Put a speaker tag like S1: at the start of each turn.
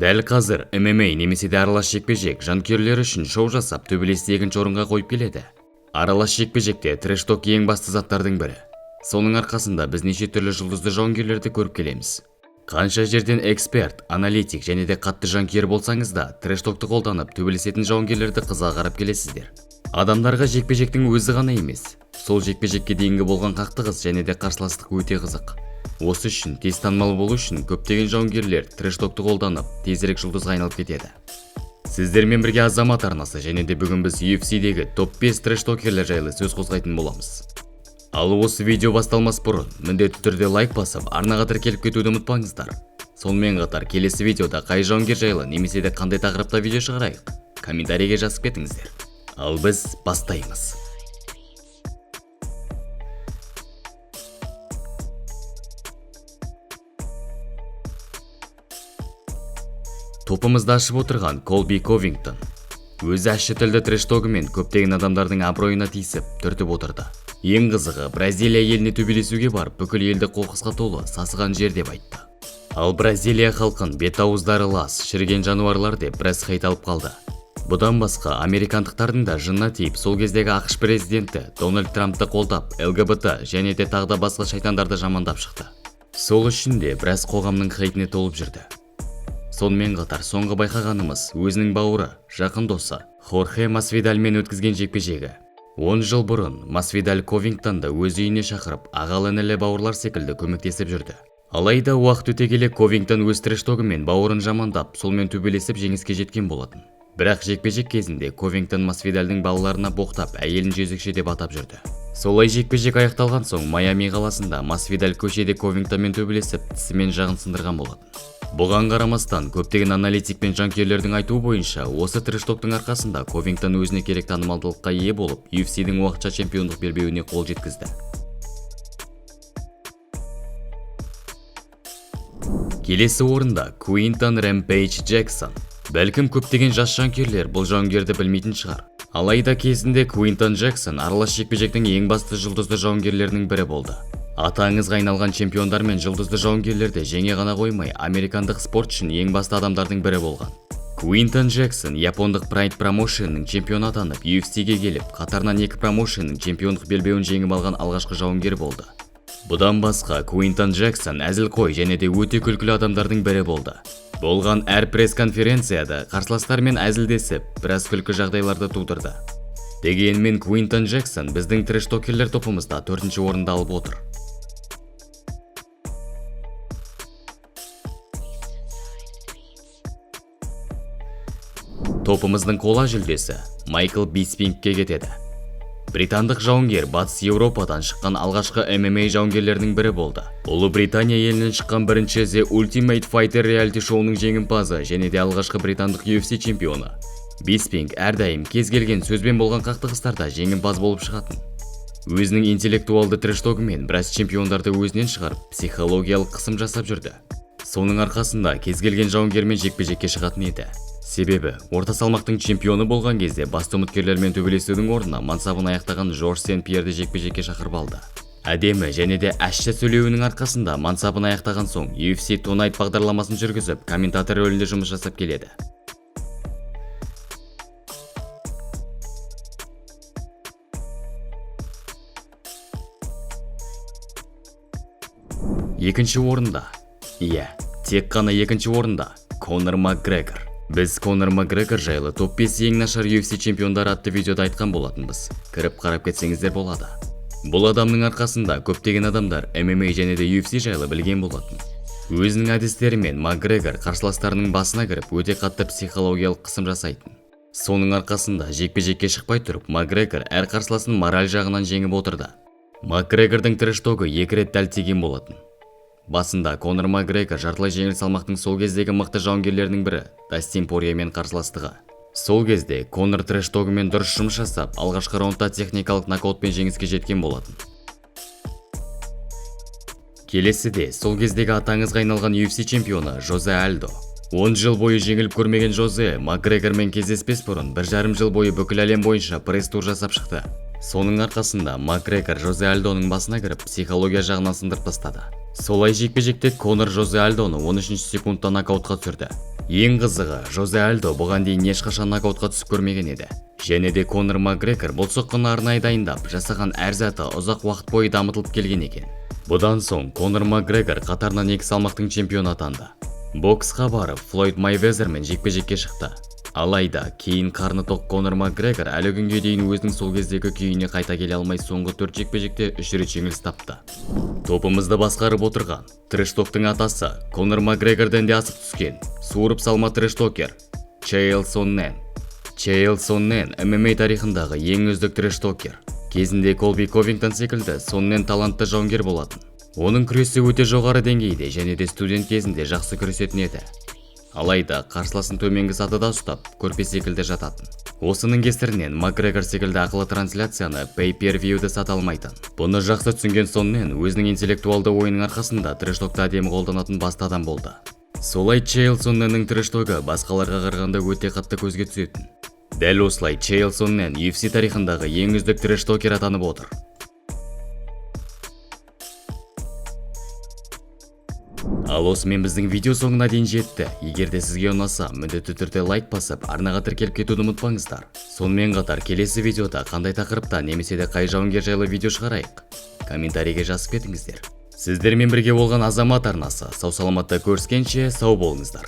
S1: Дәл қазір ММА немесе де аралас жекпе-жек жанкүйерлері үшін шоу жасап, төбелесті екінші орынға қойып келеді. Аралас жекпе-жекте трэш-ток ең басты заттардың бірі. Соның арқасында біз неше түрлі жұлдызды жауынгерлерді көріп келеміз. Қанша жерден эксперт, аналитик және де қатты жанкүйер болсаңыз да, трэш-токты қолданып төбелесетін жауынгерлерді қызыға қарап келесіздер. Адамдарға жекпе-жектің өзі ғана емес, сол жекпе-жекке дейінгі болған қақтығыс және де қарсыластық өте қызық. Осы үшін тез танымал болу үшін көптеген жауынгерлер трэш-токты қолданып, тезірек жұлдызға айналып кетеді. Сіздермен бірге Азамат арнасы, және де бүгін біз UFC-дегі топ-5 трэш-токерлер жайлы сөз қозғайтын боламыз. Ал осы видео басталмас бұрын міндетті түрде лайк басып, арнаға тіркеліп кетуді ұмытпаңыздар. Сонымен қатар келесі видеода қай жауынгер жайлы немесе де қандай тақырыпта видео шығарайық, комментарийге жазып кетіңіздер. Ал біз бастаймыз. Топымызды ашып отырған Колби Ковингтон. Өзі ащы тілді трэш-тогымен көптеген адамдардың абыройына тиісіп, түртіп отырды. Ең қызығы, Бразилия еліне төбелесуге барып, бүкіл елді қоқысқа толы сасыған жер деп айтты. Ал Бразилия халқын бет ауыздары лас, шіріген жануарлар деп біраз хейт алып қалды. Бұдан басқа, американдықтардың да жынына тиіп, сол кездегі АҚШ президенті Дональд Трампты қолдап, ЛГБТ және де тағы да басқа шайтандарды жамандап шықты. Сол үшін де біраз қоғамның хейтіне толып жүрді. Сонымен қатар соңғы байқағанымыз өзінің бауыры, жақын досы Хорхе Масвидальмен өткізген жекпе-жегі. 10 жыл бұрын Масвидаль Ковингтонды өз үйіне шақырып, ағалы-інілі бауырлар секілді көмектесіп жүрді. Алайда уақыт өте келе Ковингтон өз трэш-тогымен бауырын жамандап, солмен төбелесіп жеңіске жеткен болатын. Бірақ жекпе-жек кезінде Ковингтон Масвидальдың балаларына боқтап, әйелін жезөкше деп атап жүрді. Солай жекпе-жек аяқталған соң Майами қаласында Масвидаль көшеде Ковингтонмен төбелесіп, тісі мен жағын сындырған болатын. Бұған қарамастан, көптеген аналитик пен жанкүйерлердің айтуы бойынша, осы трэш-токтың арқасында Ковингтон өзіне керек танымалдылыққа ие болып, UFC-дің уақытша чемпиондық белбеуіне қол жеткізді. Келесі орында Куинтон Рэмпейдж Джексон. Бәлкім көптеген жас жанкүйерлер бұл жауынгерді білмейтін шығар. Алайда кезінде Куинтон Джексон аралас жекпе-жектің ең басты жұлдызды жауынгерлерінің бірі болды. Аты аңызға айналған чемпиондар мен жұлдызды жауынгерлерді жеңе ғана қоймай, американдық спорт үшін ең басты адамдардың бірі болған. Куинтон Джексон япондық Pride Promotion-ның чемпионы атанып, UFC-ге келіп, қатарынан екі промоушеннің чемпиондық белбеуін жеңіп алған алғашқы жауынгер болды. Бұдан басқа Куинтон Джексон әзілқой және де өте күлкілі адамдардың бірі болды. Болған әр пресс-конференцияда қарсыластармен әзілдесіп, біраз күлкі жағдайларды тудырды. Дегенмен Куинтон Джексон біздің трэш-токерлер топымызда төртінші орынды алып отыр. Топымыздың қола жүлдесі Майкл Биспингке кетеді. Британдық жауынгер Батыс Еуропадан шыққан алғашқы ММА жауынгерлерінің бірі болды. Ұлыбритания елінен шыққан бірінші The Ultimate Fighter реалити шоуының жеңімпазы және де алғашқы британдық UFC чемпионы. Биспинг әрдайым кез келген сөзбен болған қақтығыстарда жеңімпаз болып шығатын. Өзінің интеллектуалды трэш-тогымен біраз чемпиондарды өзінен шығарып, психологиялық қысым жасап жүрді. Соның арқасында кез келген жауынгермен жекпе-жекке шығатын еді. Себебі орта салмақтың чемпионы болған кезде басты үміткерлермен төбелесудің орнына мансабын аяқтаған Жорж Сен-Пьерді жекпе-жекке шақырып алды. Әдемі және де ащы сөйлеуінің арқасында мансабын аяқтаған соң UFC Tonight бағдарламасын жүргізіп, комментатор рөлінде жұмыс жасап келеді. Екінші орында, иә, тек қана екінші орында Конор Макгрегор. Біз Конор Макгрегор жайлы топ-5 ең нашар UFC чемпиондары атты видеода айтқан болатынбыз. Кіріп қарап кетсеңіздер болады. Бұл адамның арқасында көптеген адамдар ММА және де UFC жайлы білген болатын. Өзінің әдістерімен Макгрегор қарсыластарының басына кіріп, өте қатты психологиялық қысым жасайтын. Соның арқасында жекпе-жекке шықпай тұрып, Макгрегор әр қарсыласын мораль жағынан жеңіп отырды. Макгрегордың трэш-тогы екі рет дәл тиген болатын. Басында Конор Макгрегор жартылай жеңіл салмақтың сол кездегі мықты жауынгерлерінің бірі Дастин Порьемен қарсыластығы. Сол кезде Конор трэш-тогымен дұрыс жұмыс жасап, алғашқы раундта техникалық нокаутпен жеңіске жеткен болатын. Келесіде сол кездегі аты аңызға айналған UFC чемпионы Жозе Альдо. 10 жыл бойы жеңіліп көрмеген Жозе Макгрегормен кездеспес бұрын 1,5 жыл бойы бүкіл әлем бойынша пресс-тур жасап шықты. Соның арқасында Макгрегор Жозе Альдоның басына кіріп, психология жағынан сындырып тастады. Солай жекпе-жекте Конор Жозе Альдоны 13 секундта нокаутқа түсірді. Ең қызығы, Жозе Альдо бұған дейін ешқашан нокаутқа түсіп көрмеген еді. Және де Конор Макгрегор бұл соққыны арнайы дайындап, жасаған әр заты ұзақ уақыт бойы дамытылып келген екен. Бұдан соң Конор Макгрегор қатарынан екі салмақтың чемпионы атанды. Боксқа барып, Флойд Майвезермен жекпе-жекке шықты. Алайда кейін қарны тоқ Конор Макгрегор әлі күнге дейін өзінің сол кездегі күйіне қайта келе алмай, соңғы төрт жекпе-жекте үш рет жеңіліс тапты. Топымызды басқарып отырған трэш-токтың атасы, Конор Макгрегорден де асып түскен суырып салма трэш-токер Чейл Соннен. Чейл Соннен — ММА тарихындағы ең үздік трэш-токер. Кезінде Колби Ковингтон секілді Соннен талантты жауынгер болатын. Оның күресі өте жоғары деңгейде және де студент кезінде жақсы күресетін еді. Алайда қарсыласын төменгі сатыда ұстап, көрпе секілді жататын. Осының кесірінен Макгрегор секілді ақылы трансляцияны, pay-per-viewді сата алмайтын. Бұны жақсы түсінген Соннен өзінің интеллектуалды ойының арқасында трэш-токты әдемі қолданатын басты адам болды. Солай, Чейл Сонненнің трэш-тогы басқаларға қарағанда өте қатты көзге түсетін. Дәл осылай Чейл Соннен UFC тарихындағы ең үздік трэш-токер атанып отыр. Ал осымен біздің видео соңына дейін жетті. Егер де сізге ұнаса, міндетті түрде лайк басып, арнаға тіркеліп кетуді ұмытпаңыздар. Сонымен қатар келесі видеода қандай тақырыпта немесе де қай жауынгер жайлы видео шығарайық? Комментарийге жазып кетіңіздер. Сіздермен бірге болған Азамат арнасы. Сау саламатта көріскенше, сау болыңыздар.